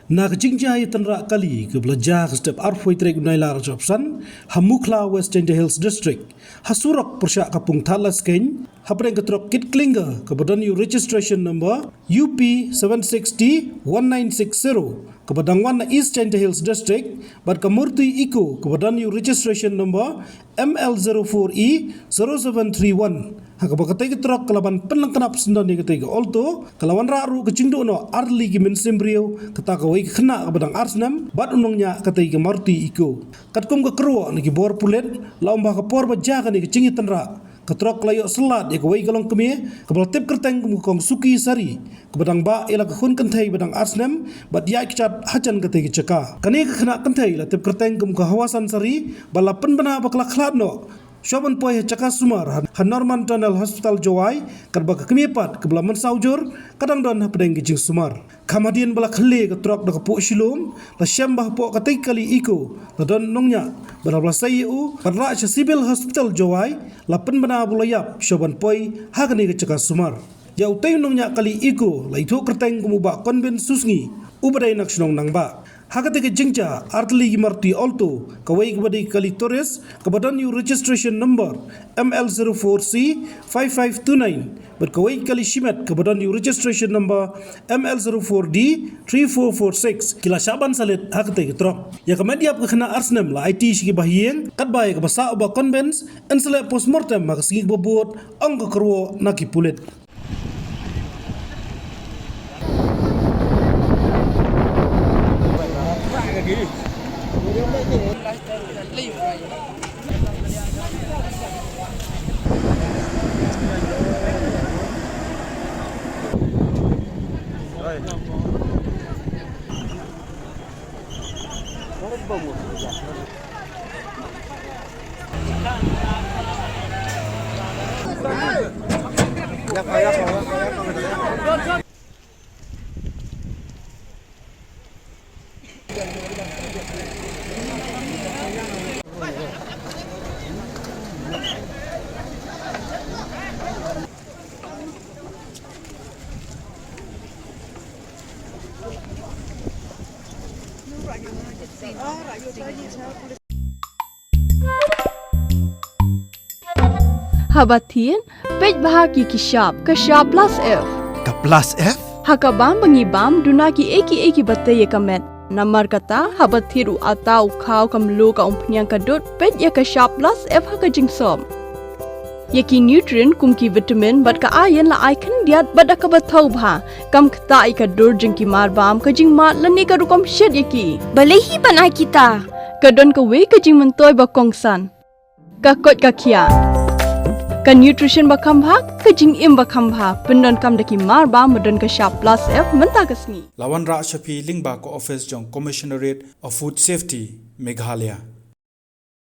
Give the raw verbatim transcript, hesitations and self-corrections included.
Na ka jingjia ïatynrah kali kaba la jia ha ka step arphew tarik u Nailar arphew san ha Mukhla, West Jaintia Hills District, ha surok pyrshah ka Pung Thadlaskeiñ, hapdeng ka trok kit klinga kaba don ïa u registration number U P seven six T one nine six zero, kaba dang wan na East Jaintia Hills District, bad ka Maruti Eeco kaba don ïa u registration number M L zero four E zero seven three one. Ha kaba katei ka trok ka la ban pynlyngknap syndon ïa katei ka Alto, ka la wanrah ruh ka jingduh noh artylli ki mynsiem briew, kata kawei ka khynnah kaba dang ar snem bad u nongñiah katei ka Maruti Eeco. Katkum ka kyrwoh na ki bor pulit, la ong ba ha ka por ba jia kane ka jingïatynrah, ka trok ka la ïoh sylliat ïa kawei ka longkmie kaba la tip kyrteng kum ka Kong Suki Sari, kaba dang bah ïa la ka khun kynthei ba dang ar snem bad ïaid kjat hajan katei ka jaka. Kane ka khynnah kynthei la tip kyrteng kum ka Hawasan Sari bad la pynbna ba ka la khlad noh shuwa ban poi ha jaka sumar ha, ha Norman Tunnel Hospital Jowai, katba ka kmie pat kaba la mynsaw jur ka dang don hapdeng ka jingsumar. Kham hadien ba la khylleh ka trok da ka poh shilum, la shem ba hapoh katei ka kali Eeco la don nongñiah bad haba la sei ïa u bad rah sha Civil Hospital Jowai, la pynbna ba u la ïap shuwa ban poi ha kane ka jaka sumar. Ïa utei u nongñiah kali Eeco la ithuh kyrteng kum u Bah Convin Susngi, uba dei na ka shnong Nangbah. Ha katei ka jingjia, artylli ki Maruti Alto, kawei kaba dei ka kali Tourist kaba don ïa u registration number M L zero four C five five two nine, bad kawei ka kali shimet kaba don ïa u registration number M L zero four D three four four six, ki la shah ban salit ha katei ka trok. Ïa ka met ïap ka khynnah ar snem la aiti sha ki bahaïing, katba ïa kaba sah u Bah Convin yn sa leh postmortem ha ka sngi kaba bud, ong ka kyrwoh na ki pulit. Haba thied, peit bha ïa ki shap, ka shap plus F. Ka plus F? Ha ka bam ba ngi bam, duna kiei kiei kiba tei ïa ka met. Namar kata, haba thied u atta, u khaw, ka mluh, ka umphniang, ka dud, peit ïa ka shap plus F ha ka jingsop. Ïa ki nutrient kum ki vitamin bad ka iron la ai khyndiat bad da kaba thaw bha, kam ktah ïa ka dur jong ki mar bam, ka jingmad lane ka rukom shet ïa ki. Balei hi ban ai kita? Ka don kawei ka jingmyntoi ba kongsan. Ka koit ka khiah. Ka nutrition ba kham bha, ka jingim ba kham bha, pyndonkam da ki mar bam ba don ka shap plus F mynta ka sngi. La wanrah sha phi lyngba ka office jong Commissionerate of Food Safety, Meghalaya.